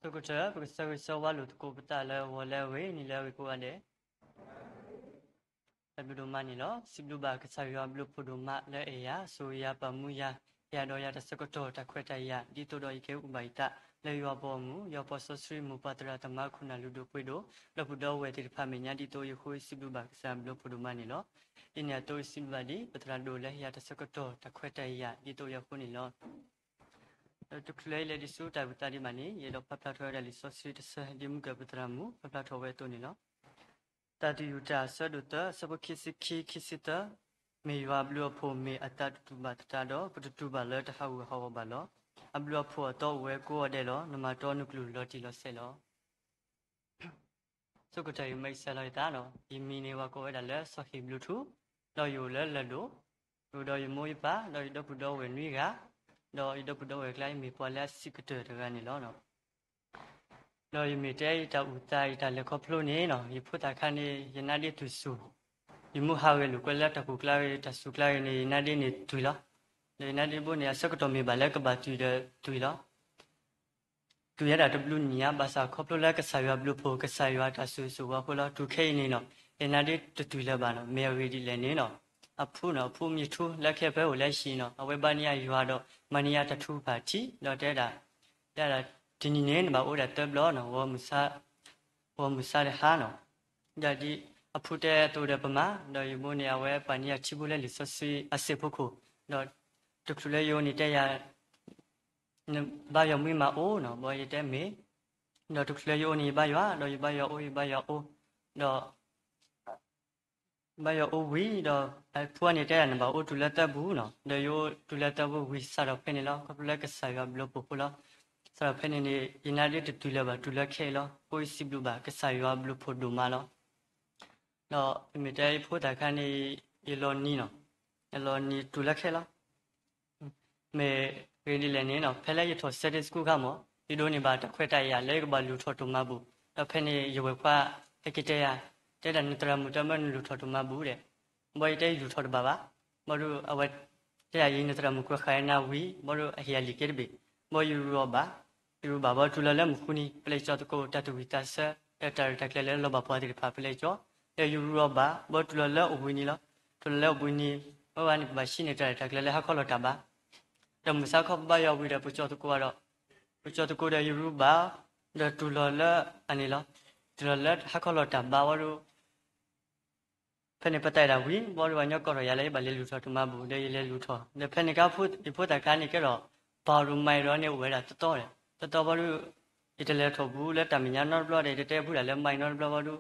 သကိးတၢၢ် ပကဆၢဂ့ၤဆၢဝါလိာ်သကိးပသးလၢဂီၤလၢအဂ့ၤ နံၤလၢအဂ့ၤကိးဂၤဒဲး တၢ်ဘျုးဒိၣ်မးန့ၣ်လီၤ. စံးဘျုးဘၣ်ကစၢ်ယွၤဘျုးဖှိၣ်ဒိၣ်မးလၢအဲၣ်ယၤ ဆိၣ်ဂ့ၤယၤပာ်မူယၤ ဟ့ၣ်ယၤဒီးယၤတၢ်ဆၢကတီၢ်တၢ်ခွဲးတၢ်ယာ် ဒ်သိးဒီးယကဟဲအိၣ်ဘၣ်ယသး လၢယွၤအပှၤဂီၢ်မုၢ် ယွၤပှၤစီဆှံမိၢ်ပၢ်သရၣ်သမါခိၣ်နၢ်လုၢ်ဒိၣ်ပှ့ၤဒိၣ် ဒီပုၢ်ဒီဝဲၢ်သ့ၣ်တဖၣ်အမဲာ်ညါ ဒ်သိးယဃိစံးဘျုးဘၣ်ကစၢ်ယွၤဘျုးဖှိၣ်ဒိၣ်မးန့ၣ်လီၤ. ဒ်န့ၣ်အသိးယစံးဘျုးဘၣ်ဒ် ပသရၣ်ဒိၣ်လၢဟ့ၣ်ယၤတၢ်ဆၢကတီၢ်တၢ်ခွဲးတၢ်ယာ် ဒ်သိးယဃိန့ၣ်လီၤ. ဒီးတချုးလၢယလဲၤဒံးဆူတၢ်ဘၣ်သးဒံးဘၣ်န့ၣ် ယအဲၣ်ဒိးဖးဖျါထီၣ်ဝဲဒၣ်လံာ်စီဆှံတဆၢ ဒ်မုၢ်ကၢၢ်ပသရၣ်မုၣ် ဖးဖျါထီၣ်ဝဲအသိးန့ၣ်လီၤ. တၢ်တယူာ်တၢ်အဆၢဒိၣ်သၢ အဆၢဖိခံဆံခံ ခံဆံသၢ, မ့ၢ်ယွၤအဘျုးအဖှိၣ်မ့ၢ်အသးတတူာ်ဘၣ်သတးဒီး ပတတူၢ်ဘၣ်လၢတဟးဂူာ်ဟးဂီၤဘၣ်လီၤ. အဘျုးအဖှိၣ်အသီအိၣ်ဝဲကိးဂၤဒဲးလီၤ. နမၤတီနကလုၢ်လီၤတံၢ်လီၤဆဲးလီၤ. ဆိကတၢၢ်ယမၤအံၤစဲးလီၤယသးလီၤ. ယမံၤန့ၣ် ပှၤကိးဝဲဒၣ်လၢစီၤဟ့ၣ်ဘျူးထူ, ဒီးယအိၣ်လၢလၢၢ်ဒိၣ်, ယအိၣ်ဒီးယမိၢ်ယပၢ် ဒီးယဒီပုၢ်ဒီဝဲၢ်နွံဂၤ, ဒီးယဒီပုၢ်ဒီဝဲၢ်အကျါ ယမ့ၢ်ပှၤလၢအစံးကတၢၢ်တဂၤန့ၣ်လီၤ. ဒီးယမ့ၢ်တဲယတၢ်အုၣ်သး ယတၢ်လဲၤခီဖျိန့ၣ်လီၤ, ယဖိသၣ်ခါန့ၣ် ယနါဒ့တုၤဆူၣ်, ယမုၢ်ဟါဂ့ၤလိာ်ကွဲလၢတၢ်ကူၣ်ကျါဂ့ၤ တၢ်စူၤကျါဂ့ၤန့ၣ် ယနါဒ့န့ၣ်တုၤလီၤ. ဒီးယနါဒ့ဘိန့ၣ် အဆၢကတီၢ်မ့ၢ်ဘၣ်လၢကဘၣ်တုၤဒီးတုၤလီၤ. တုၤယဲဒၣ်တဘျုးနံၣ်ညါ ဘၣ်ဆၣ်ခီဖျိလၢကစၢ်ယွၤဘျုးဖှိၣ် ကစၢ်ယွၤတၢ်ဆိၣ်ဂ့ၤဆိၣ်ဝါအဃိလီၤ. တုၤခဲအံၤန့ၣ်လီၤ, ယနါဒ့တတုၤလၢၤဘၣ်လီၤ. မ့ၢ်အဂ့ၢ်ဒ်လဲၣ်န့ၣ်လီၤ, အဖုလီၤ, အဖုမုၢ်ထူလၢခဲအံၤဖဲအိၣ်လၢဟံၣ်လီၤ, အဝဲဘါန့ၢ်ယၤယွၤဒီး မၤန့ၢ်ယၤတၢ်ထုကဖၣ်ထံ ဒီးတဲဒၣ်, တဲဒၣ်တနံၤန့ၣ် နဘၣ်အိၣ်ဒၣ်သၢဘျီလီၤ, ဂီၤမုၢ်ဆါ, ဂီၤမုၢ်ဆါဒီးဟါလီၤ. ဒီးဒ်အဖုတဲအသိးဒီးပမၤ, ဒီးယမိၢ်န့ၣ် အဝဲပာ်န့ၢ်ယၤထံဘိလၢလံာ်စီဆှံအစ့ၢ်ဖိခိၣ်, ဒီးတချုးလၢယအိၣ်န့ၣ်တဲယၤ နဘါယွၤမံမၤအိၣ်လီၤ, ဘီယတဲမ့ၢ်, ဒီးတချုးလၢယအိၣ်န့ၣ် ယဘါယွၤ, ဒီးယဘါယွၤအိၣ် ယဘါယွၤအိၣ်, ဒီး ဘါယွၤအိၣ်ဝံၤဒီး အဖုန့ၣ်တဲယၤ နဘၣ်အိၣ်တုၤလၢသၢပူၤလီၤ, ဒီးယအိၣ်တုၤလၢသၢပူၤဝံၤ စးထီၣ်ဖဲန့ၣ်လီၤ. ခီဖျိလၢကစၢ်ယွၤဘျုးဖှိၣ်ဖိလီၤ. စးထီၣ်ဖဲန့ၣ်န့ၣ် ယနါဒ့တတုၤလၢၤဘၣ် တုၤလၢခဲအံၤလီၤ. အဃိယစံးဘျုးဘၣ်ကစၢ်ယွၤဘျုးဖှိၣ်ဒိၣ်မးလီၤ. ဒီးမ့ၢ်တဲယဖိသၣ်ခါန့ၣ် ယလီၤနံၤလီၤ, ယလီၤနံၤတုၤလၢခဲလီၤ. မ့ၢ်ဂ့ၢ်ဒ်လဲၣ်န့ၣ်လီၤ, ဖဲလၢယထီၣ် Sunday School ခါမး, ယဒိးန့ၢ်ဘၣ်တၢ်ခွဲးတၢ်ယာ်လၢယကဘၣ်လုၢ်ထီၣ်တၢ်မၤဘူၣ်, ဒီးဖဲန့ၣ်ယဝဲၢ်ခွါ ဟဲက့ၤတဲယၤ, တဲဒၣ်နသရၣ်မုၣ်တမၢနလုၢ်ထီၣ်တၢ်မၤဘူၣ်ဒဲး, ဘီယတဲယလုၢ်ထီၣ်တဘၣ်ဘၣ်, ဘီဒီးအဝဲတဲယၤအံၤ နသရၣ်မုၣ်ကွဲးဃာ်နၤဝံၤ ဘီဒီးအဟ့ၣ်ယၤလံာ်က့တဘ့ၣ်, ဘီယရူးအီၤဘၣ်, ယရူးဘၣ်ဘီတုၤလီၤလၢမုၢ်ဃုနံၤ ပလဲၤကၠီသကိးတၢ်သူၣ်ဝံၣ်သးဆၢ ဒီးတၢ်ရဲၣ်တၢ်ကျဲၤလၢလီၤဘၣ်ပှၤသ့ၣ်တဖၣ် ပလဲၤကၠီ, ဒီးယရူးအီၤဘၣ် ဘီတုၤလီၤလၢအိၣ်ဘှံးနံၤလီၤ. တုၤလီၤလၢအိၣ်ဘှံးနံၤ အဝဲန့ၣ် ပဘၣ်ဆှၢန့ၢ်တၢ်ရဲၣ်တၢ်ကျဲၤလၢဟါခီလီၤတၢ်ဘါ, ဒီးမုၢ်ဆါခီပဘါယွၤဝံၤဒီး ပကၠီသကိးဒီး, ပကၠီသကိးဒီးယရူးဘၣ်, ဒီးတုၤလီၤလၢအန့ၣ်လီၤ. တုၤလီၤလၢဟါခီလီၤတၢ်ဘါဝံၤဒီး ဖဲန့ၣ်ပသးဒၣ်ဝံၤ ဘီဒီးပှၤကညီကိးထီၣ်ယၤလၢယဘၣ်လဲၤလုၢ်ထီၣ်တၢ်မၤဘူၣ် ဒီးယလဲၤလုၢ်ထီၣ်, ဒီးဖဲန့ၣ်ကါ ယဖိသၣ်ခါန့ၣ်ကဲထီၣ် ပၤရူမၤဒီးန့ၣ်အိၣ်ဝဲဒၣ်တသီဒီး, တသီဘီဒီး ယတလဲၤထီၣ်ဘူးလၢတၢ်မဲာ်ညါနီတဘျီဒီး ယတတဲဘူးဒၣ်လၢမၤအံၤနီတဘျီဘီဒီး,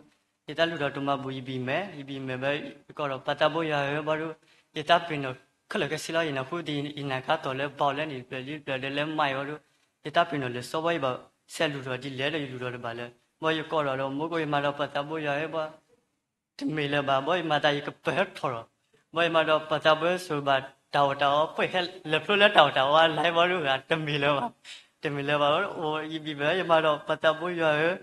ယသးလုၢ်ထီၣ်တၢ်မၤဘူၣ် ယဘံၣ်မဲာ် ယဘံၣ်မဲာ်ဘၣ် ယကိးဒီးပၢ်သးဘိယွၤဧၢဘီဒီး, ယသးပ့ၤနီၣ်ခဲလၢာ်ခဲဆ့လီၤ. ယနၢ်ဟူဒ်ယနာ်ကါသီၣ်လၢပၤလၢန့ၣ်တဖျၢၣ်လံတဖျၢၣ်ဒီးလၢမၤအံၤဘီဒီး, ယသးပ့ၤနီၣ်လၢာ်စီဘီ ယဘၣ်ဆဲးလုၢ်ထီၣ်ဒ်လဲၣ်ဒီးယလုၢ်ထီၣ်တဘၣ်လၢၤ, ဘီယကိးဒီးဒီးမိၢ်ကိး ယမၤဒီးပၢ်သးဘိယွၤဧၢဘီ တမ့ၢ်လၢၤဘၣ်, ဘီယမၤသးယကပၢၤထီၣ်လီၤ. ဘီယမၤဒီးပၢ်သးဘိယွၤဘၣ်တၢ်အီၣ်တၢ်အီ ပှဲၤဟဲလၢာ်ဖျိလၢတၢ်အီၣ်တၢ်အီလၢဘီဒီးဂၤ တမ့ၢ်လၢၤဘၣ်, တမ့ၢ်လၢၤဘၣ်, အိၣ်ယဘံၣ်မဲာ် ယမၤဒီးပၢ်သးဘိယွၤဧၢ,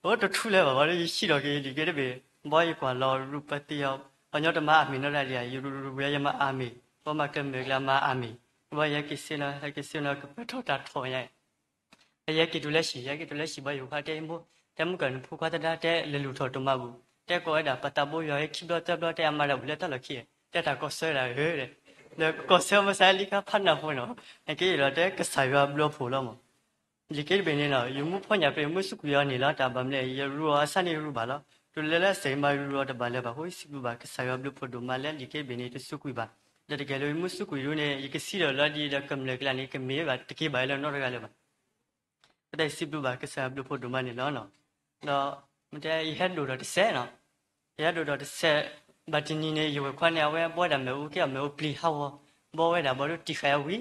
အိၣ်တထူလၢၤဘၣ်ဘီဒီး ယဟံးထီၣ်က့ၤယလံာ်က့တဘ့ၣ်, ဘီယကွၢ်လီၤရူပသံအီၤ, ပှၤကညီတမၤအမ့ၢ်နီတဂၤဒံးဧါ, ယရူးရူးဝံၤ ယမၤအမ့ၢ်, ဘီမၤကမဲာ်ကျါမၤအမ့ၢ်, ဘီယဟဲက့ၤစ့ၢ်နီၤ ဟဲက့ၤစ့ၢ်နီၤ ကပၢၤထီၣ်တၢ်ထီၣ်ညါ ယဟဲက့ၤတုၤလၢဟံၣ်, ယဟဲက့ၤတုၤလၢဟံၣ်ဘီ ယဝဲၢ်ခွါတဲ မိၢ်, တဲမုၢ်ကၢၢ်နဖိခွါသဒါ တဲလဲၤလုၢ်ထီၣ်တၢ်မၤဘူၣ်, တဲကိးဝဲဒၣ်ပၢ်သးဘိယွၤဧၢ ခံဘျီသၢဘျီ တဲအမၤတၢ်ဝံၤလၢတၢ်လီၢ်ခံ, တဲတၢ်ကီၢ်စၢဒၣ်ဧၢ, ဒီးကီၢ်စၢမ့ၢ်စးလံခါဖးနၢ်ဖိနီၤ, နက့ဒီးတဲကစၢ်ယွၤဘျုးဖှိၣ်လီၤမး. လံာ်က့တဘ့ၣ်န့ၣ်နီၤ ယမူဖီညၣ်ဖျၢၣ် ယမူစူးကွံာ်အီၤန့ၣ်လီၤ. တၢ်ဘၣ်မနုၤလဲၣ် ယရူးအီၤအဆၢန့ၣ် ယရူးဘၣ်လီၤ. တုၤလၢလၢစဲးမၤရူးအီၤတဘၣ်လၢၤဘၣ်အဃိ စံးဘျုးဘၣ်ကစၢ်ယွၤဘျုးဖှိၣ်ဒိၣ်မးလၢလံာ်က့တဘ့ၣ်န့ၣ် တစူးကွံာ်ဘၣ်. ဒီးတကယ်လို့ ယမူစူးကွံာ်ဒ်န့ၣ် ယကစံးဒီးလီၤဒ်ဒီးကမျၢၢ်ကျါန့ၣ် ကမ့ၢ်ဘၣ်တက့ၢ်ဘၣ်လၢနီတဂၤလၢၤဘၣ်. ပတၢ်စံးဘျုးဘၣ်ကစၢ်ယွၤဘျုးဖှိၣ်ဒိၣ်မးန့ၣ်လီၤ. ဒီးမ့ၢ်တဲယဟဲဒိၣ်ဒီးတစဲးနီၤ, ယဟဲဒိၣ်ဒီးတစဲး, ဘၣ်တနံၤန့ၣ် ယဝဲၢ်ခွါန့ၣ် အဝဲဘီဝဲဒၣ်မ့ၣ်အူကဲအီၤ မ့ၣ်အူပျံၤဟးဂီၤ, ဘီဝဲဒၣ်ဘီဒီးတံၢ်ဃာ်အဝံၤ,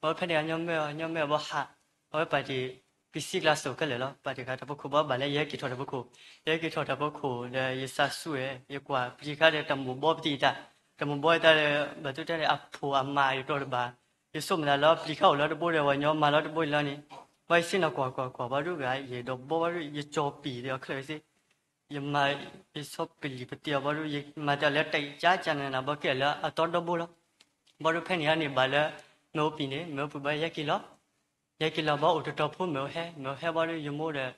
ဘီဖဲန့ၣ်အညီမၢအီၤ ညီမၢအီၤဘီဟး, အဝဲပာ်တ့ၢ် ပစံကျါစိၤခဲလၢာ်လီၤ. ပာ်တ့ၢ်ဃာ်တၢ်ဖီခိၣ်ဘီဘၣ်လၢယဟဲက့ၤထီၣ်တၢ်ဖီခိၣ်, ယဟဲက့ၤထီၣ်တၢ်ဖီခိၣ်ဒီး ယသးစူၤဝဲ ယကွၢ်ပျံၤခါဒီးတၢ်မိၣ်ဘီပသံၣ်အသး, တၢ်မိၣ်ဘီအသးဒီး ဘၣ်သုတဲန့ၣ်အဖိအမါအံၤတီၢ်တဘၣ်, ယဆိကမိၣ်သးလၢပျံၤခါအိၣ်လီၤတဘိဒီး ပှၤညီမၤလီၤတဘိလီၤန့ၣ်, ဘီယစ့ၢ်နီၤကွၢ်ကွၢ်ကွၢ်ဘီဒုးဂၤ ယအဲၣ်ဒိးဘီဘီဒုး ယကၠီၤပံာ်ဒီးအချၢၣ်စ့ ယမၤ ယဆီပလံၤပသံၣ်အီၤဘီဒုး ယမၤတၢ်လၢတၢ်အံၤကၠါကၠါနးနးဘီကဲလၢအသီဒီဘိလီၤ. ဘီဒုးဖဲန့ၣ်ဟန့ၣ်ဘၣ်လၢ မ့ၣ်အူပံၤန့ၣ် မ့ၣ်အူပံၤဘီယဟဲက့ၤလီၤ. ယဟဲက့ၤလီၤဘၣ်အိၣ်တတီၤဖိ မ့ၢ်အိၣ်ဟဲ မ့ၢ်အိၣ်ဟဲဘၣ်ဒီး ယမိၢ်ဒီး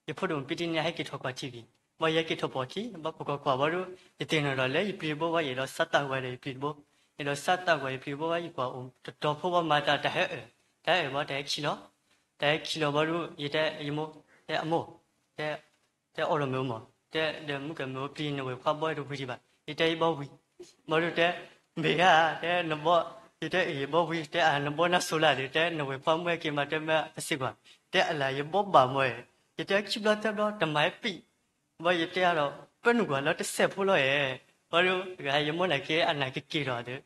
ယဖိဒိၣ်မုၣ်ပံတနံၤ ဟဲက့ၤထီၣ်ကွၢ်ထံၣ်ဝံၤ, ဘၣ်ယဟဲက့ၤထီၣ်ပိာ်ခံ ဘၣ်ပကကွၢ်ဘၣ်ဒီး ယသ့ၣ်နီၣ်ဒီးလၢယပျံၤတဘိ ဘၣ်ယအဲၣ်ဒိးစးသးဝဲဒီးယပျံၤတဘိ, အဲၣ်ဒိးစးသးဝဲယပျံၤတဘိ ဘၣ်ယကွၢ်အိၣ်တတီၤဖိ ဘၣ်မၤတၢ်တၢ်ဟဲအၢၣ်, တၢ်ဟဲအၢၣ်ဘၣ်တၢ်ဟဲခံလီၤ, တၢ်ဟဲခံလီၤဘၣ်ဒီး ယတဲယမိၢ်, တဲအမိၢ်, တဲ တဲအီၣ်လီၤမ့ၢ်အိၣ်မး, တဲဒီးမုၢ်ကမဲာ်အိၣ်ပျံၤ နဝဲၢ်ခွါဘီတဝံၤဒံးဘၣ်, ယတဲယဘီဝံၤ, ဘၣ်ဒီးတဲ မ့ၢ်ဧါ, တဲနဘီ, ယတဲအံၤဘီဝံၤ တဲအနဘီနၢ်စိၤလၢ်ဒီး တဲနဝဲၢ်ခွါမုၢ်ဟဲက့ၤမၤတၢ်မ့ၢ်အစ့ၢ်ကီး, တဲအလၢယဘီဘၣ်မ့ၢ်ဧါ, ယတဲခံဘျီသၢဘျီ တမၤဟဲပံၤ, ဘၣ်ယတဲအါဒီး ပၢနုာ်ကွၢ်လၢတစဲးဖိလီၤဧါ, ဘၣ်ဒီး ဂၤယမိၢ်န့ၣ်က့အနၢ်ကက့ၤဒီး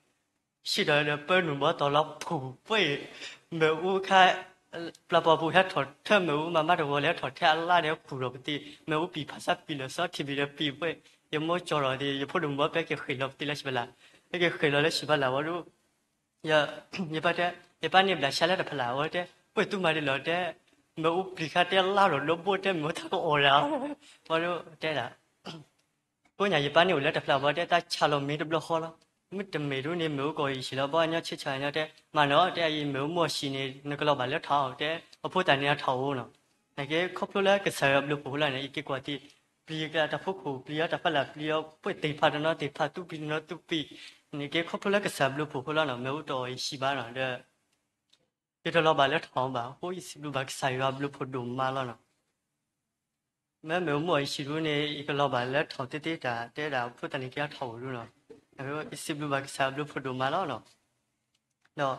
စံးဒီး ပၢနုာ်ဘီတီၤလီၤဖူးပှဲၤ, မ့ၣ်အူခါ ပျၢ်ပီၤပူၤဟဲထီၣ်ထၢ မ့ၣ်အူမၤမးတဂီၤလၢထီၣ်ထဲအလါဒီးခူၣ်ဒီးပသံး, မ့ၣ်အူပံာ်ဖးဆါပံာ်လၢာ်စီထံၣ်ဘံၤဒီးပံာ်ပှဲၤ, ယမိၢ်ကၠီၤဒီး ယဖိဒိၣ်မုၣ်ဘီ ပဟဲက့ၤဃ့ၢ်လီၤပသံးလၢဟံၣ်ဖီလာ်, ဟဲက့ၤဃ့ၢ်လီၤလၢဟံၣ်ဖီလာ်ဝံၤဒီး ယပၢ်တဲ, ယပၢ်န့ၣ်ဘျးဆါလၢတဖီလာ်ဝဲတဲ, ပှဲၤသူမၤဒ်လဲၣ်တဲ, မ့ၣ်အူပျံၤခါတဲလါဒီးဒီဘိတဲမ့ၢ်တၢ်ကအီၣ်ဒၣ်, ဘၣ်ဒီးတဲဒၣ် ကိးညါယပၢ်န့ၣ်အိၣ်လၢတဖျၢၣ်ဘၣ်တဲ တၢ်ဆါလီၤမ့ၢ်တဘျီဃီလီၤ, မ့ၢ်တမ့ၢ်ဒ်န့ၣ် မ့ၣ်အူကအီၣ်ယံၤလီၤ, ဘၣ်ညီဆ့ဆါညီတဲ, မၤနီၤ တဲအံၤ မ့ၣ်အူမ့ၢ်အီၣ်ယံၤန့ၣ် နကလီၤဘၣ်လၢထးအီၤတဲ, အဖိသၣ်န့ၣ်အထးအိၣ်နီၤ, နက့ခီဖျိလၢကစၢ်ယွၤဘျုးဖှိၣ်အဃိလီၤန့ၣ် ယက့ၤကွၢ်သ့, ပျံၤကတၢၢ်တၢ်ဖိခိၣ် ပျံၤအီၤတၢ်ဖီလာ် ပျံၤအီၤပှဲၤသ့ၣ်ဖးတနီၤသ့ၣ်ဖးသူပျံၤတနီၤသူပျံၤ, နက့ခီဖျိလၢကစၢ်ဘျုးဖှိၣ်အဃိလီၤနီၤ, မ့ၣ်အူတအီၣ်ယံၤဘၣ်နီၤဒီး ယတလီၤဘၣ်လၢထးအိၣ်ဘၣ်အဃိ ယစံးဘျုးဘၣ်ကစၢ်ယွၤဘျုးဖှိၣ်ဒိၣ်မးလီၤနီၤ, မ့ၢ်မ့ၣ်အူမ့ၢ်အီၣ်ယံၤဒ်န့ၣ် ယကလီၤဘၣ်လၢထးအိၣ်သ့သ့တၢ် တဲဒၣ်ဖိသၣ်န့ၣ်က့အထးအိၣ်ဒ်နီၤ, ယစံးဘျုးဘၣ်ကစၢ်ယွၤဘျုးဖှိၣ်ဒိၣ်မးလီၤနီၤ, ဒီး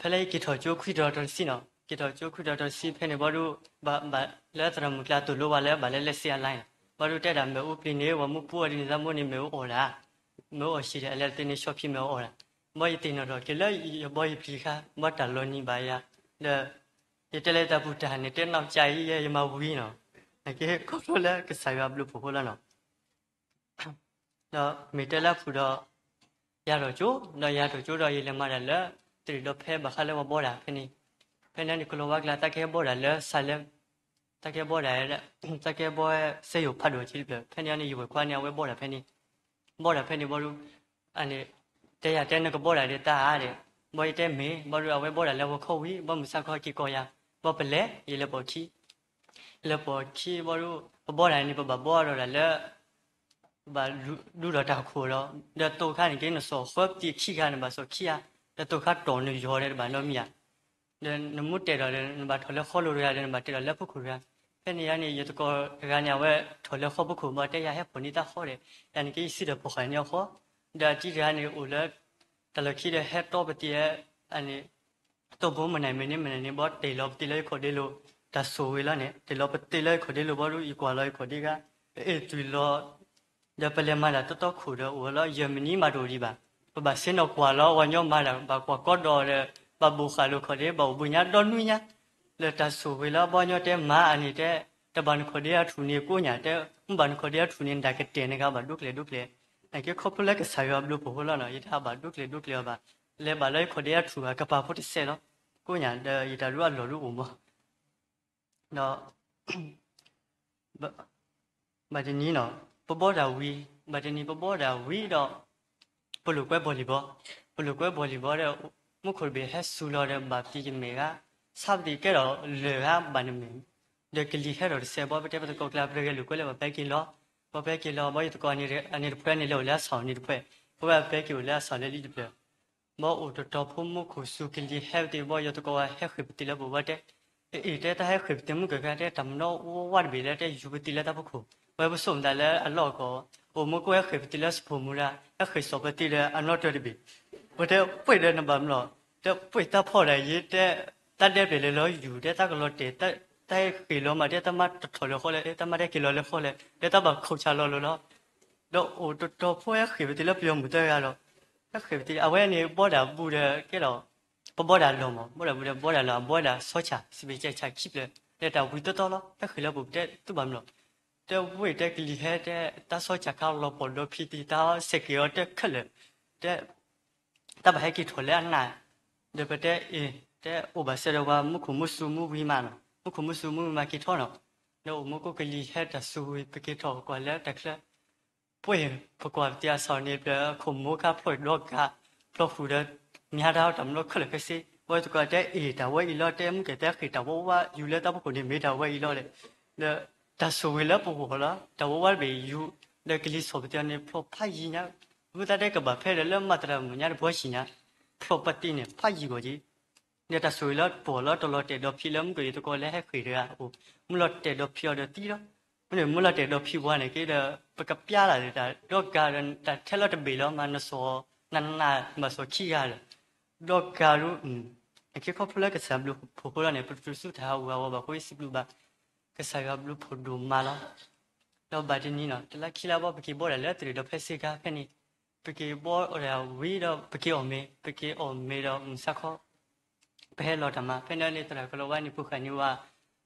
ဖဲလၢယက့ၤထီၣ်ကၠိခွံတီၤတဆံနီၤ, က့ၤထီၣ်ကၠိခွံတီၤတဆံဖဲန့ၣ်ဘၣ်ဒီး ဘၣ်လၢသရၣ်မုၣ်ကျါသိၣ်လိဘၣ်လၢဘၣ်လၢလဲၤစ့အလါန့ၣ်, ဘၣ်ဒီးတဲဒၣ်မ့ၣ်အူပျံၤန့ၣ် ပှၤမူပူအီၤဒ်န့ၣ်သးမိၢ်န့ၣ် မ့ၣ်အူအီၣ်ဒၣ်, မ့ၣ်အူအီၣ်ယံၤဒီး အလဲၤသ့န့ၣ် ဆီဖံမ့ၣ်အီၣ်ဒၣ်, ဘၣ်ယသ့ၣ်နီၣ်ထီၣ်က့ၤလၢယဘီယပျံၤခါ ဘၣ်တၢ်လီၤနံၤဘၣ်ယၤ, ဒီး ယတဲလၢတၢ်ပူၤတၢ်န့ၣ် တဲနီၢ်ကၠၢအံၤ ယဲယမၤဝံၤနီၤ, နက့ခီဖျိလၢကစၢ်ယွၤဘျုးဖှိၣ်အဃိလီၤနီၤ ဒီးမ့ၢ်တဲလၢအပူၤဒီး ယၤထီၣ်ကၠိ, ဒီးယၤထီၣ်ကၠိဒီး ယလဲၤမၤတၢ်လၢ တရံးဒီးဖဲဘၣ်ဃးလၢပှၤဘီတၢ်ဖဲန့ၣ်, ဖဲန့ၣ်န့ၣ် ကလီၤဝါကျါ တၢ်ကဟဲဘီတၢ်လၢစးလၢ, တၢ်ကဟဲဘီတၢ်, တၢ်ကဟဲဘီစဲယိၤဖးဒိၣ်က့တဖျၢၣ်, ဖဲန့ၣ်န့ၣ် ယဝဲၢ်ခွါန့ၣ် အဝဲဘီတၢ်ဖဲန့ၣ်, ဘီတၢ်ဖဲန့ၣ်ဘၣ်ဒီး အန့ၣ် တဲယၤတဲနကဘီတၢ်ဒီးတၢ်ဧါဒီး, ဘၣ်ယတဲမ့ၢ်, ဘၣ်ဒီး အဝဲဘီတၢ်လၢဝဲခီဝံၤ ဘၣ်မုၢ်ဆါခီက့ၤကိးယၤ, ဘၣ်ပလဲၤ ယလဲၤပိာ်ခံ လဲၤပိာ်ခံဘၣ်ဒီး ပဘီတၢ်န့ၣ် ပဘၣ်ဘီဒီးတၢ်လၢ ပဘၣ်ဒူဒီးတၢ်ခိၣ်ဒီး, ဒီးသိခါန့ၣ်က့ နစီၣ်ဃၢပသံးခံဂၤ နဘၣ်စီၣ်ခံဂၤ, ဒီးသိခါတီၢ်နယီၤဒီးတဘၣ်နီတမံၤဧါ, ဒီးနမ့ၢ်တဲာ်ဒီး နဘၣ်ထီၣ်လၢဃီလိၤတဂၤဒီး နဘၣ်တဲာ်ဒီးလၢဖိခိၣ်တဂၤ, ဖဲန့ၣ်ယါန့ၣ် ယသကိးတဂၤန့ၣ် အဝဲထီၣ်လၢဃီဖိခိၣ် ဘၣ်တဲယၤဟဲဖီၣ်န့ၢ်တၢ်ဃီဒီး, ယါန့ၣ်က့ယစံးဒီးပိာ်ဃာ်န့ၢ်အဃီ, ဒီးအတံၤတဂၤန့ၣ်အိၣ်လၢ တၢ်လီၢ်ခံဒီးဟဲတီပသံး အန့ၣ် တိၢ်ဘိမနုၤမနုၤမနုၤန့ၣ် ဘၣ်တ့ၢ်လီၤပသံးလၢယခီၣ်ဒ့လိၤ, တၢ်ဆိၣ်ဂ့ၤလီၤန့ၣ် တ့ၢ်လီၤပသံးလၢယခီၣ်ဒ့လိၤဘၣ်ဒီး ယကွၢ်လီၤယခီၣ်ဒ့ဂၤ, အ့ၣ်သွံၣ်လီၤ, ဒီးပလဲၤမၤတၢ်တီတီခိၣ်ဒီးအိၣ်လီၤ ယဲၢ်မံးနံးမးတအိၣ်ဒံးဘၣ်, ပဘၣ်ဆ့ၣ်နီၤကွၢ်လီၤ ပှၤညီမၤတၢ် ဘၣ်ကွၢ်ကီဒီးဒီး ဘၣ်ဘိးဃာ်လိာ်ခီၣ်ဒ့ ဘၣ်အိၣ်ဘှံးညါဒီနွံညါ, လၢတၢ်ဆိၣ်ဂ့ၤလီၤ ဘၣ်ညီတဲမၤအန့ၣ်တဲ, တဘၣ်နခီၣ်ဒ့အထူၣ်န့ၣ်ကိးညါတဲ, မ့ၢ်ဘၣ်နခီၣ်ဒ့အထူၣ်န့ၣ် နတၢ်ကတဲာ်နဂၤဘၣ်ဒိကျဲၤဒိကျဲၤ နက့ခီဖျိလၢကစၢ်ယွၤဘျုးဖှိၣ်အဃိလီၤနီၤ ယတဟးဘၣ်ဒိကျဲၤဒိကျဲၤအီၤဘၣ်, လဲၤဘၣ်လၢယခီၣ်ဒ့အထူၣ်ဘၣ် ကပၤဖိတစဲးလီၤ, ကိးညါဒီးယတၢ်ဒုးအလီၢ်ဒုးအိၣ်မး, ဒီး ဘၣ်တနံၤနီၤ ပဘီတၢ်ဝံၤ, ဘၣ်တနံၤပဘီတၢ်ဝံၤဒီး ပလိာ်ကွဲဘီၣ်လံၣ်ဘီ, ပလိာ်ကွဲဘီၣ်လံၣ်ဘီဒီး မူခိၣ်တဘ့ၣ်ဟဲစူၤလီၤဒီးဘၣ်ပသံးယမဲာ်ဂၤ, ဆါပသံးကဲထီၣ်လၢာ်ဂၤဘၣ်နမဲာ်, ဒီးကလံၤဟဲထီၣ်တစဲးဘီ ပတဲပသကိးကျါ ပတဂဲၤလိာ်ကွဲလၢဘၣ်ပဟဲက့ၤလီၤ, ဘၣ်ပဟဲက့ၤလီၤ ဘၣ်ယသကိးအန့ၣ်တဖုန့ၣ်လဲၤအိၣ်လၢအဆီၣ်န့ၣ်တဖု, ပဝဲပဟဲက့ၤအိၣ်လၢအဆီၣ်လၢလံတဖု ဘၣ်အိၣ်တတီၤဖိမူခိၣ်စူၤကလံၤဟဲပသံးဘီ ယသကိးဝဲဟဲဃ့ၢ်ပသံးလၢပဝဲတဲ, အ့ၣ်တဲတၢ်ဟဲဃ့ၢ်ပသံးမုၢ်ကဂၤတဲ တၢ်မနီၢ်ဝါတဘ့ၣ်လၢတဲယူၤပသံးလၢတၢ်ဖီခိၣ်, ဝဲပစိာ်မတၤလၢအလီၢ်ကီၢ်, အိၣ်မူခိၣ်ဟဲဃ့ၢ်ပသံးလၢစဖိမူဒါ, ဟဲဃ့ၢ်စီၣ်ပသံးဒီးအနီၢ်တၢၤတဘ့ၣ်, ဝဲတဲပှ့ၢ်ဒီးနဘၣ်မလီၤ, တဲပှ့ၢ်တၢ်ဖီၣ်ဒၣ်ယဲတဲ, တၢ်ဒဲးပျဲၤလဲၤလီၤယူၤ တဲတၢ်ကလီၤတဲာ်, တၢ်ဟဲဃ့ၢ်လီၤမး တဲတၢ်မၤတထီၣ်လၢဃီလဲၣ် တဲတၢ်မၤတဟဲက့ၤလီၤလၢဃီလဲၣ် တဲတၢ်ဘၣ်ခိၣ်ဆၣ်လီၤလၢာ်လီၤ ဒီးအိၣ်တတီၤဖိဟဲဃ့ၢ်ပသံးလၢပယီၤမုၢ်သၢဂၤဒီး, ဟဲဃ့ၢ်ပသံး အဝဲန့ၣ်ဘီဒၣ်ဘူးဒီးကဲဒီး, ပဘီဒၣ်လီၢ်မး ဘီဒၣ်ဘူးဒီးဘီဒၣ်လီၢ် အဘီဒၣ်ဆီဆၣ် စံးဘ့ၣ်ကဲဆၣ်ခံဖျၢၣ်, ဒီးတၢ်ဝံၤတီတီလီၤ ဟဲဃ့ၢ်လၢပူၤ ပတဲသုဘၣ်မလီၤ, တဲဝဲတဲကလံၤဟဲတဲ, တၢ်ဆီဆၣ်ခါလီၤပှီၢ်ဒီဖံးသံး တၢ်ဆဲးက့ၤအီၤတဲခဲလၢာ်, တဲ တၢ်ဘၣ်ဟဲက့ၤထီၣ်လၢအနၢ်, ဒီးပတဲအ့ၣ် တဲအိၣ်ဘၣ်စဲဒီးပှၤမူခိၣ်မူစူၤမူဝံၤမးနီၤ မူခိၣ်မူစူၤမူဝံၤမးက့ၤထီၣ်နီၤ, ဒီးအိၣ်မူခိၣ်ကလံၤဟဲတၢ်စူၤဝံၤ ပက့ၤထီၣ်ကွၢ်လၢတၢ်ချၢ, ပှ့ၢ်ပကွၢ်ပသံးအဆီၣ်န့ၣ် ပခိၣ်မူခါဖျီၣ်ဒီကး, ဖျီၣ်ဃုာ်ဒီး မ့ၢ်ဟါတၢ်တၢ်မနီၢ်ခဲလၢာ်ခဲဆ့, ဘီသကိးတဲအ့ၣ်တၢ်ဝဲအံၤလီၤ, တဲမုၢ်ကဲတဲဃ့ၢ်တၢ်ဝဲဝါယူၤလၢတၢ်ဖီခိၣ်န့ၣ်မ့ၢ်တၢ်ဝဲအံၤလီၤဒီး, ဒီးတၢ်ဆိၣ်ဂ့ၤလၢပဂီၢ်လီၤ, တၢ်ဝဲဝါတဘ့ၣ်ယူၤ, ဒီးကလံၤစိးပတံၤန့ၣ် ဖျိးဖးယံၤညါ, အဃိသတးတဲကဘၣ်ဖဲဒီးလၢမၤသရၣ်မုၣ်ညါတဘျီဆံးညါ, ဖျိးပတံၤန့ၣ် ဖးယံၤဂီၢ်က့ၤ ဒီးတၢ်ဆိၣ်ဂ့ၤလၢပဂီၢ်လီၤ, တလီၤတဲာ်ဒီးဖံးလၢမုၢ်ကဲယသကိးလၢဟဲဃ့ၢ်တဂၤအအိၣ်, မုၢ်လီၤတဲာ်ဒီးဖံးအီၤဒီးသံလီၤ. မ့မ့ၢ်လီၤတဲာ်ဒီးဖံးပှၤန့ၣ်က့ဒီး ပကပျါလၢ်ဒီးတၢ်ဒီကၤဒီး တၢ်ထဲလီၤတဘ့ၣ်လီၤ, မၤနစီၤ, နနၢ်ဘၣ်စီၤခံဂၤဒီး, ဒီကၤဒု, အက့ခီဖျိလၢကစၢ်ဘျုးဖှိၣ်ဖိလီၤန့ၣ် ပတတုၤဆူတၢ်ဟးဂူာ်ဟးဂီၤဘၣ်အဃိ ယစံးဘျုးဘၣ် ကစၢ်ယွၤဘျုးဖှိၣ်ဒိၣ်မးလီၤ. ဒီးဘၣ်တနံၤနီၤ တလါခံလါဘီ ပက့ၤဘီဒၣ်လၢသရ့ၣ်ဒီးဖဲစ့ကၤဖဲန့ၣ်, ပက့ၤဘီဒၣ်ဝံၤဒီးပက့ၤအီၣ်မ့ၤ, ပက့ၤအီၣ်မ့ၤဒီးမုၢ်ဆါခီ ပဟဲလီၤတၢ်မၤ, ဖဲန့ၣ်န့ၣ် သရၣ်ကလီၤဝါန့ၣ် ပဃၣ်န့ၢ်ဝဲ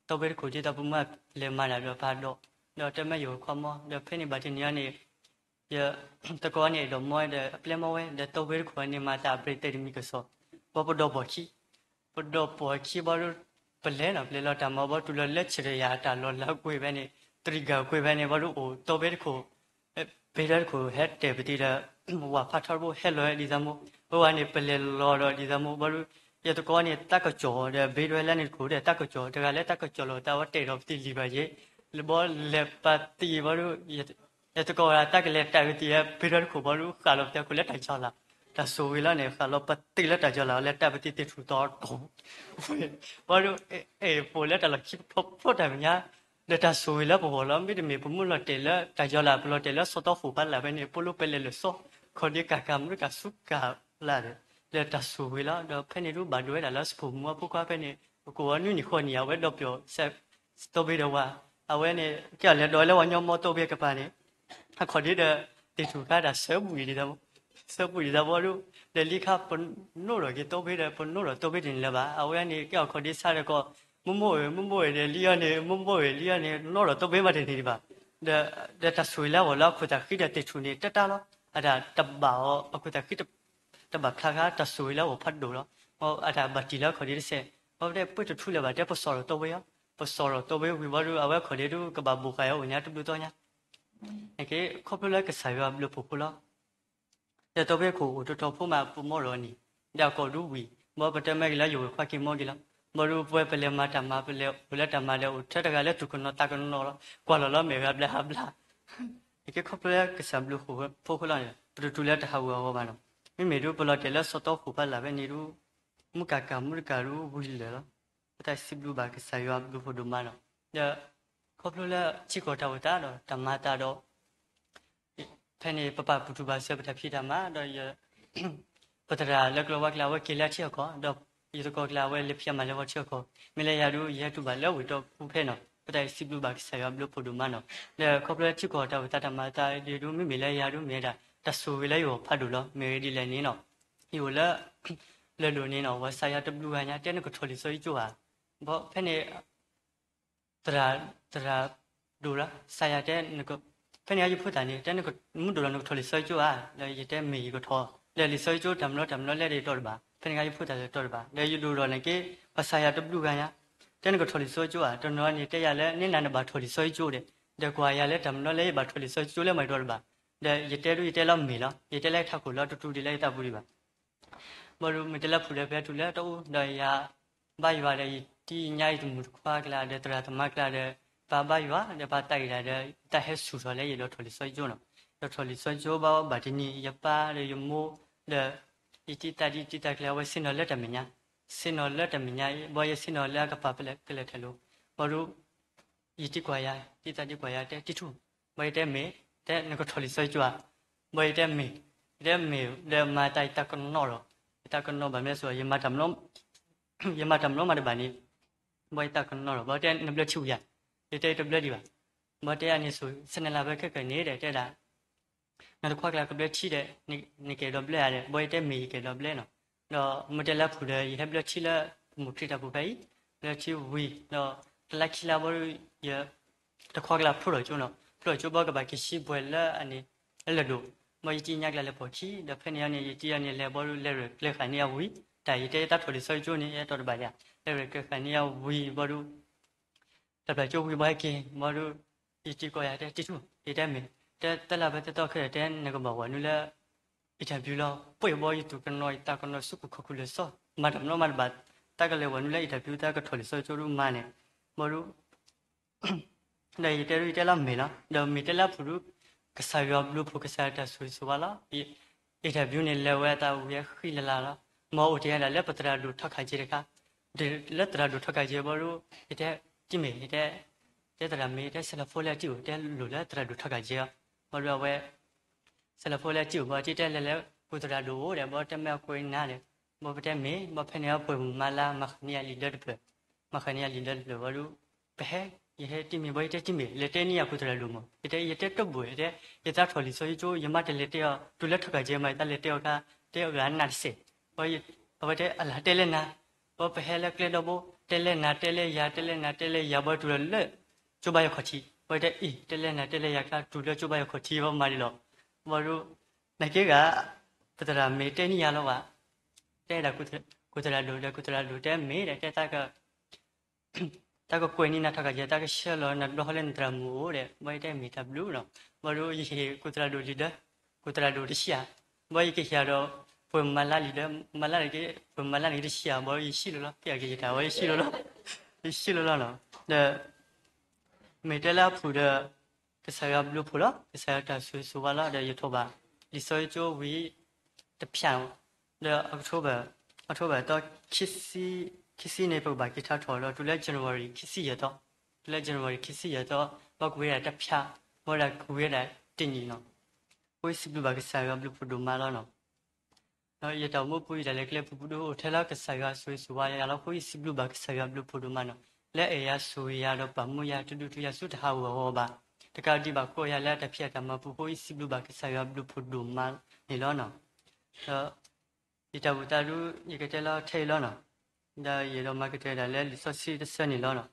တိၢ်ဘ့တခိၣ်ဒ်သိးပမ့ၢ်လဲၤမၤတၢ်ဒီးပဟးဒိး, ဒီးတဲမ့ၢ်ယိၤခွါမီ, ဒီးဖဲန့ၣ်ဘၣ်တနံၤအံၤန့ၣ် ယသကိးန့ၣ်အဲၣ်ဒိးမီဒီးအပျဲၢ်မီဝဲ, ဒီးတိၢ်ဘ့တခိၣ်န့ၣ်မၤတၢ်အဘြ့ၣ်သဲးတမံၤကစီၣ်, ဘီပဒီးပိာ်ခံ ပဒီးပိာ်ခံဘီဒု, ပလဲၤနီၤ ပလဲၤလီၤတၢ်မၤဘီ တုၤလီၤလၢဆၢတယၢ်တၢ်လီၢ်လၢကွ့ၢ်ဖဲန့ၣ်, တရံးဂၤကွ့ၢ်ဖဲန့ၣ် ဘီဒုအိၣ်တိၢ်ဘ့တခိၣ်, ဘ့ဒွဲတခိၣ်ဟဲတဲာ်ပတံၤဒီး ဝၢ်ဖးထီတဘိဟဲလီၤဝဲဒ်သိးမိၢ်, အဝဲန့ၣ် ပလဲၤလီၤဒီးဒ်သိးမိၢ်ဘီဒု, ယသကိးန့ၣ် တၢ်ကစီၣ်ဒီးဘ့ဒွဲလၢန့ၣ်တခိၣ်ဒီး တၢ်ကစီၣ်တဂၤလၢတၢ်ကစီၣ်လီၤ တၢ်ဝဲတဲာ်ဒီးပတံၤလံၤဘၣ်ယ့ၣ်, လၢဘီလဲၤပာ်တံၤဘီဒု ယသကိးဝဲဒၣ်တၢ်ကလဲၤတၢ်ကတံၤ ဘ့ဒွဲတခိၣ်ဘီဒု ဃၣ်လီၤပတံၤခိၣ်လၢတၢ်ကၠီလၢ်, တၢ်ဆိၣ်ဂ့ၤလီၤန့ၣ် ဃၣ်လီၤပတံၤလၢတၢ်ကၠီလၢ် လၢတၢ်ပတံၤသ့ၣ်ထူၣ်တီၤတီၤ, ဘီဒု အဲၣ်ပိာ်လၢတၢ်လီၢ်ခံဖျိဖျိတၢ်မဲာ်ညါ, ဒီးတၢ်ဆိၣ်ဂ့ၤလၢပဂီၢ်လီၤ. မ့တမ့ၢ်ပမ့ၢ်လီၤတဲာ်လၢတၢ်ကၠီလၢ် ပလီၤတဲာ်လၢစီၤတီခိၣ်ဖးလၢ်ဖဲန့ၣ် ပလိပလဲၤလၢစီၤ ခီၣ်ဒ့ကၢ်ကၢ်မုၢ်ကၢ်ဆူကၢ်လၢ်ဒီး လၢတၢ်ဆိၣ်ဂ့ၤလီၤ. ဒီးဖဲန့ၣ်ဒုဘၣ်ဒိဝဲဒၣ်လၢစဖိမုၣ်အဖိခွါဖဲန့ၣ် ပကိးအီၤနွံနံၣ်ဃိးနံၣ် အဝဲဒီးပျီၣ် စတီဘ့ဒီးဝါ, အဝဲန့ၣ် ကဲအီၤလဲၤဒီးလၢဝဲညီမီတိၢ်ဘ့ကပၤန့ၣ် အခီၣ်ဒ့ဒီး တ့ၢ်ထူၣ်ခါတၢ်ဆၢဘှံးဒ်သိး, ဆၢဘှံးဒ်သိးဘီဒု, ဒီးလံခါပနိးထီၣ်က့ၤတိၢ်ဘ့ဒီး ပနိးထီၣ်တိၢ်ဘ့တန့ၢ်လၢၤဘၣ်. အဝဲန့ၣ် ကဲအီၤခီၣ်ဒ့ဆါဒီးကီး မိၢ်မိၢ်ဧၢ မိၢ်မိၢ်ဧၢဒီးလံအီၤန့ၣ် မိၢ်မိၢ်ဧၢလံအီၤန့ၣ် နိးထီၣ်တိၢ်ဘ့မးတန့ၢ်ဒံးဘၣ်. ဒီး ဒီးတၢ်ဆိၣ်ဂ့ၤလၢအဂီၢ်လၢအခိၣ်သးဃံဒီးတ့ၢ်ထူၣ်န့ၣ် တၢ်တၢ်လီၤ. အတၢ်တဘၣ်အီၤ အခိၣ်သးဃံ တဘၣ်ဖျါဃါ တၢ်ဆိၣ်ဂ့ၤလၢအဂီၢ်ဖးဒိၣ်လီၤ. အတၢ်ဘၣ်တံၢ်လၢအခီၣ်ဒ့တစဲး, အဝဲတဲပှ့ၤတထူလၢၤဘၣ် တဲပစီၣ်ထီၣ်တိၢ်ဘ့အီၤ, ပစီၣ်ထီၣ်တိၢ်ဘ့ဝံၤဘီဒု အဝဲခီၣ်ဒ့ဒု ကဘၣ်ဘိၣ်ဃာ်အီၤအိၣ်ညါတဘျုးသီညါ နက့ ခီဖျိလၢကစၢ်ယွၤဘျုးဖှိၣ်ဖိလီၤ. ဒီးတိၢ်ဘ့ခိၣ်အိၣ်တတီၤဖိမး ပမီၢ်ဒီးအီၤန့ၣ် ဒီးအကိာ်ဒုဝံၤ ဘီပတဲမ့ၢ်ဂ့ၤလၢယဝဲၢ်ခွါက့ၤမီၢ်ဂ့ၤလီၤ. ဘီဒုပဝဲပလဲၤမၤတၢ်မၤ ပလဲၤအိၣ်လၢတၢ်မၤဒီးအိၣ်ထဲတဂၤလၢသူၣ်ကနိးသးကနိးလီၤ ကွၢ်လီၤလီၤမဲာ်ဂၤဘျါဟးဘျါ နက့ခီဖျိလၢကစၢ်ဘျုးဖှိၣ်ဖိလီၤန့ၣ် ပတတုၤလၢတၢ်ဟးဂူာ်ဟးဂီၤဘၣ်နီၤ. မ့မ့ၢ်ဒုပလီၤတဲာ်လၢစီၤတီခိၣ်ဖးလၢ်ဖဲန့ၣ်ဒု မုၢ်ကၢ်ကၢ်မုၢ်တကၢ်ဒုဝံၤလၢာ်လီၤ. ပတၢ်စံးဘျုးဘၣ်ကစၢ်ယွၤဘျုးဖှိၣ်ဒိၣ်မးနီၤ. ဒီး ခီဖျိလၢထံကီၢ်တၢ်အိၣ်သးဒီးတၢ်မၤသးဒီး ဖဲန့ၣ် ပပာ်ပတုာ်ဘၣ်စၢၤပတၢ်ဖံးတၢ်မၤ ဒီးယ ပသရၣ်လၢကလီၤဝါကျါ အဝဲက့ၤလၢထံအကီၢ် ဒီးယသကိးကျါ အဝဲလဲၤဖံးအမၤလၢဝဲထံအကီၢ် မ့ၢ်လၢယၤဒု ယဟဲတူၢ်ဘၣ်လၢဝ့ၢ်တီပူၤဖဲနီၤ ပတၢ်စံးဘျုးဘၣ်ကစၢ်ယွၤဘျုးဖှိၣ်ဒိၣ်မးနီၤ. ဒီးခီဖျိလၢထံကီၢ်တၢ်အိၣ်သးတၢ်မၤသးဒု မ့မ့ၢ်လၢယၤဒုမ့ၢ်ဒၣ် တၢ်ဆိၣ်ဂ့ၤလၢယဂီၢ်ဖးဒိၣ်လီၤ. မ့ၢ်ဂ့ၢ်ဒ်လဲၣ်န့ၣ်နီၤ ယအိၣ်လၢ လၢၢ်ဒိၣ်န့ၣ်နီၤ ပှၤစးယၤတဘျုးဂၤညါ တဲနကထီၣ်လံာ်စီဆှံကၠိဧါ. ဘီဖဲန့ၣ် သရၣ် သရၣ်ဒိၣ်လၢ စးယၤတဲ ဖဲန့ၣ်ယဖိသၣ်န့ၣ် တဲမုၢ်ဒိၣ်လီၤ နကထီၣ်လံာ်စီဆှံကၠိဧါ. ဒီးယတဲမ့ၢ်ယကထီၣ် ဒီးလံာ်စီဆှံကၠိတၢ်မၤလီၤတၢ်မၤလီၤလဲၣ်ဒီးယတီတဘၣ် ဖဲန့ၣ်ယဖိသၣ်လၢတီတဘၣ် ဒီးယဒိၣ်ထီၣ်န့ၣ်က့ ပှၤစးယၤတဘျုးဂၤညါ တဲနကထီၣ်လံာ်စီဆှံကၠိဧါ. တနီၤန့ၣ်တဲယၤလၢ န့ၢ်နၤနဘၣ်ထီၣ်လံာ်စီဆှံကၠိဒီး ဒီးကွၢ်ယၤလၢတၢ်မၤလီၤလၢယဘၣ်ထီၣ်လံာ်စီဆှံကၠိလၢမၤယတီတဘၣ် ဒီးယတဲဒုယတဲလီၤမ့ၢ်လီၤ ယတဲလၢယထးခိၣ်လီၤ တတူၢ်ဒံးလၢယသးပူၤဒံးဘၣ် ဘီဒု မ့ၢ်တဲလၢဖုၣ်ဒီးဖဲတုၤလၢတအိၣ် ဒီးယၤဘါယွၤဒီး ယတံၤညါယတမုၣ်တခွါကျါဒီးသရၣ်သမါကျါဒီး ပၢ်ဘါယွၤဒီးပၢ်သးအံၤဒၣ်ဒီး တၢ်ဟဲဆူၣ်ထီၣ်လၢယဒီးထီၣ်လံာ်စီဆှံကၠိနီၤ. ဒီးထီၣ်လံာ်စီဆှံကၠိဘၣ်ဘၣ်တနံၤ ယပၢ်ဒီးယမိၢ် ဒီး ယတံၤသးဒ်တံၤသးကျါ အဝဲဆ့ၣ်နီၤလၢတၢ်မဲာ်ညါ ဆ့ၣ်နီၤလၢတၢ်မဲာ်ညါ ဘီယဆ့ၣ်နီၤလၢအကပၤဖဲလဲၣ်ကလဲၤထဲလိၤ ဘီဒု ယတံၤကွၢ်ယၤ တံၤသးတံၤကွၢ်ယၤ တဲတံၤထူၣ် ဘီယတဲမ့ၢ် တဲနကထီၣ်လံာ်စီဆှံကၠိဧါ. ဘီယတဲမ့ၢ် ယတဲမ့ၢ် ဒီးမၤတၢ်ယတၢ်ကနီၣ်လီၤ. ယတၢ်ကနီၣ်ဘၣ်မ့ၢ်စ့ၢ် ယမၤတၢ်မၤလီၤမးတဘၣ်န့ၣ် ဘီယတၢ်ကနီၣ်လီၤ ဘီတဲနဘျၢထံဝံၤဧါ. ယတဲယတဘျၢဒံးဘၣ်. ဘီတဲအန့ၣ်စ့ၢ် ဆၢနၤလၢဖဲခဲကနံၣ်ဒီးတဲဒၣ် နတခွါကျါကဘျၢထံဒီး နကအဲၣ်ဒိးဘျၢဧါဒီး ဘီယတဲမ့ၢ်ယကအဲၣ်ဒိးဘျၢနီၤ. ဒီးမ့ၢ်တဲလၢဖုၣ်ဒီး ယဟဲဘျၢထံလၢ ပမိၢ်ခရံာ်တၢ်ပူၤဖဲအံၤ ဘျၢထံဝံၤ ဒီးတလါခံလါဘီဒု ယ တခွါကျါဖျိထီၣ်ကၠိနီၤ ဖျိထီၣ်ကၠိဘီကဘၣ်က့ၤဆံးပှဲၤလၢအန့ၣ် လၢၢ်ဒိၣ် ဘီယတံၤညါကျါလဲၤပိာ်ခံ ဒီးဖဲန့ၣ်အန့ၣ် ယတံၤအန့ၣ်လဲၤဘီဒု လဲၤရဲၣ်ကျဲၤဃာ်န့ၢ်ယၤဝံၤ တၢ်ယတဲယတၢ်ထီၣ်လံာ်စီဆှံကၠိန့ၣ် ယဲတီတဘၣ်ယၤ လဲၤရဲၣ်ကျဲၤဃာ်န့ၢ်ယၤဝံၤဘီဒု တၢ်ဘျၢကၠိဝံၤဘီဟဲက့ၤ ဘီဒု ယတံၤကိးယၤတဲတံၤထူၣ် ယတဲမ့ၢ် တဲတလါဖဲတသီခဲဒီးတဲနကဘၣ်ဝဲနုာ်လၢ interview လီၤ ပှ့ၢ်ဘီယသူၣ်ကနီၤယသးကနီၤဆူကခိၣ်ခူၣ်လၢာ်စီ မၤတၢ်မနီၣ်မၤတဘၣ်, တၢ်ကလဲၤဝဲနုာ်လၢ interview တၢ်ကထီၣ်လံာ်စီဆှံကၠိဒုးမၤန့ၣ်, ဘၣ်ဒုး ဒီးယတဲဒုးယတဲလၢအမ့ၢ်လီၤ. ဒီးမ့ၢ်တဲလၢအဖုၣ်ဒုး ကစၢ်ယွၤဘျုးဖှိၣ် ကစၢ်ယွၤတၢ်ဆိၣ်ဂ့ၤဆိၣ်ဝါလီၤ. interview န့ၣ် လဲၤဝဲအသးဝံၤအဃံလၤလၤလီၤ. မ်အအိၣ်တ့ၢ်ဝဲဒၣ်လၢပသရၣ်ဒိၣ်ထီၣ်ခးက့တခါ, ဒီးလၢသရၣ်ဒိၣ်ထီၣ်ခးက့ဘၣ်ဒုး ယတဲတံၢ်မ့ၢ် ယတဲ, တဲသရၣ်မ့ၢ် ယတဲ ဆဲးလီၤဖိလၢအတံၢ်အိၣ် တဲလိၣ်လၢသရၣ်ဒိၣ်ထီၣ်ခးက့လီၤ. ဘၣ်ဒုးအဝဲ ဆဲးလီၤဖိလၢအတံၢ်အိၣ်ဘၣ် တံၢ်တဲလဲၤလၢ ပူၤသရၣ်ဒိၣ်အိၣ်ဒီး ဘၣ်တဲမ့ၢ်အကွဲးနၤဒီး ဘၣ်ပတဲမ့ၢ် ဘၣ်ဖဲန့ၣ်အပှဲၤမၤလၢ မၤဃးန့ၢ်ယၤလံာ်ဒၢတဖျၢၣ်, မၤဃးန့ၢ်ယၤလံာ်ဒၢတဖျၢၣ်ဘၣ်ဒုး ပဟဲ, ယဟဲတံၢ်မ့ၢ်ဘၣ် ယတဲတံၢ်မ့ၢ် လဲၤတဲန့ၢ်ယၤပူၤသရၣ်ဒိၣ်မး ယတဲ ယတဲတဘိၣ် ယတဲ ယသးထီၣ်လံာ်စီဆှံကၠိ ယမါတလဲၤတဲအီၤ တုၤလၢထီၣ်ခးက့မး ယသးလဲၤတဲအီၤခါ တဲအဂၤနးတစဲး, အဝဲတဲအလၢ်တဲလဲၢ်နၤ, ဘၣ်ပဟဲလၢကျဲဒီဘိ တဲလဲၢ်နၤတဲလဲၢ်ယၤ တဲလဲၢ်နၤတဲလဲၢ်ယၤ ဘၣ်တုၤလီၤလၢ ကၠိဘါယွၤခီၣ်ထံး, ဘၣ်တဲအံၤ တဲလဲၢ်နၤတဲလဲၢ်ယၤခါ တုၤလၢကၠိဘါယွၤခီၣ်ထံး ဘၣ်မၤဒ်လီၤ. ဘၣ်ဒုး နက့ဂၤ ပသရၣ်မ့ၢ်တဲန့ၢ်ယၤလီၤဘၣ်, တဲဒၣ် ကူၤသရၣ်ဒိၣ်ဒီး ကူၤသရၣ်ဒိၣ်တဲမ့ၢ်ဒီး တဲ တၢ်ကကွဲးန့ၢ်နၤထီၣ်ခးက့ တၢ်ကဆှၢလီၤနၤတဘျီဃီလၢနသရၣ်မုၣ်အိၣ်ဒီး ဘၣ်ယတဲမ့ၢ်တၢ်ဘျုးလီၤ. ဘၣ်ဒုးယဟ့ၣ်ကူၤသရၣ်ဒိၣ်လံာ်ဒၢ, ကူၤသရၣ်ဒိၣ်တဆံဧါ, ဘၣ်ယကဟ့ၣ်ဒီး ပှဲၤမၤလၢလံာ်ဒၢ, မၤလၢန့ၣ်က့ ပှဲၤမၤလၢန့ၣ်က့တဆံဧါ, ဘၣ်ယဆံးလိၤလီၤ က့အက့ယတၢ် ဘၣ်ယဆံးလိၤလီၤ, ယဆံးလိၤလီၤနီၤ. ဒီး မ့ၢ်တဲလၢအဖုၣ်ဒီး ကစၢ်ယွၤဘျုးဖှိၣ်လီၤ, ကစၢ်ယွၤတၢ်ဆိၣ်ဂ့ၤဆိၣ်ဝါလီၤ, ဒီးယထိးဘၣ် လံာ်စီဆှံကၠိဝံၤ တဖၣ်, ဒီး October, October သီ ခံဆံန့ၣ် ပကဘၣ်က့ၤထါထီၣ်ဒီး တုၤလၢ January ခံဆံယဲၢ်သီ, တုၤလၢ January ခံဆံယဲၢ်သီ, ဘၣ်ကွံာ်ဝဲဒၣ်တဖၣ်, ဘၣ်ဝဲဒၣ်ကွံာ်ဝဲဒၣ်တနံၣ်နီၤ, အဃိယစံးဘျုးဘၣ်ကစၢ်ယွၤဘျုးဖှိၣ်ဒိၣ်မးလီၤနီၤ. ဒီးယတၢ်အိၣ်မူပူၤ ယတၢ်လဲၤကျဲပူၤပူၤဒုး အိၣ်ထဲလၢကစၢ်ယွၤဆိၣ်ဂ့ၤဆိၣ်ဝါယၤလီၤ. အဃိယစံးဘျုးဘၣ်ကစၢ်ယွၤဘျုးဖှိၣ်ဒိၣ်မးနီၤ, လၢအဲၣ်ယၤဆိၣ်ဂ့ၤယၤဒီးပာ်မူယၤ တဒုးတုၤယၤဆူတၢ်ဟးဂူာ်အဂီၢ်ဘၣ်, တကးဒံးဘၣ်ကိးယၤလၢအတၢ်ဖံးအတၢ်မၤပူၤအဃိ ယစံးဘျုးဘၣ်ကစၢ်ယွၤဘျုးဖှိၣ်ဒိၣ်မးန့ၣ်လီၤနီၤ. ဒီး ယတၢ်ဘူၣ်သးဒုး ယကတဲလီၤထဲအံၤလီၤနီၤ. ဒီးယအဲၣ်ဒိးမၤကတၢၢ်ဒၣ်လၢလံာ်စီဆှံတဆၢန့ၣ်လီၤနီၤ.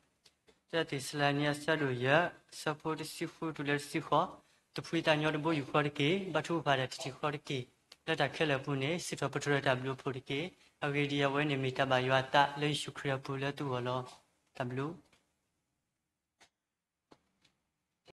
တၢသ့းစၤလနံ အဆၢဒိၣ်ယဲၢ် အဆၢဖိတဆံဃုတုၤလၢတဆံဃိး, တဖှံသးညီတဘိယူၢ်ဃီတက့ၢ်, ဘါထုကဖၣ်တၢ်တထံၣ်ဃီတက့ၢ်, လၢတၢ်ခဲလၢာ်အပူၤန့ၣ် စံးထီၣ်ပတြၢၤတၢ်ဘျုးအဖှိၣ်တက့ၢ်. အဂ့ၢ်ဒ်အံၤ, အဝဲန့ၣ်မ့ၢ်တၢ်ဘၣ်ယွၤအသးလၢယ့ၣ်ၡူးခရံာ်အပူၤလၢသုဂီၢ်လီၤ. တၢ်ဘျုး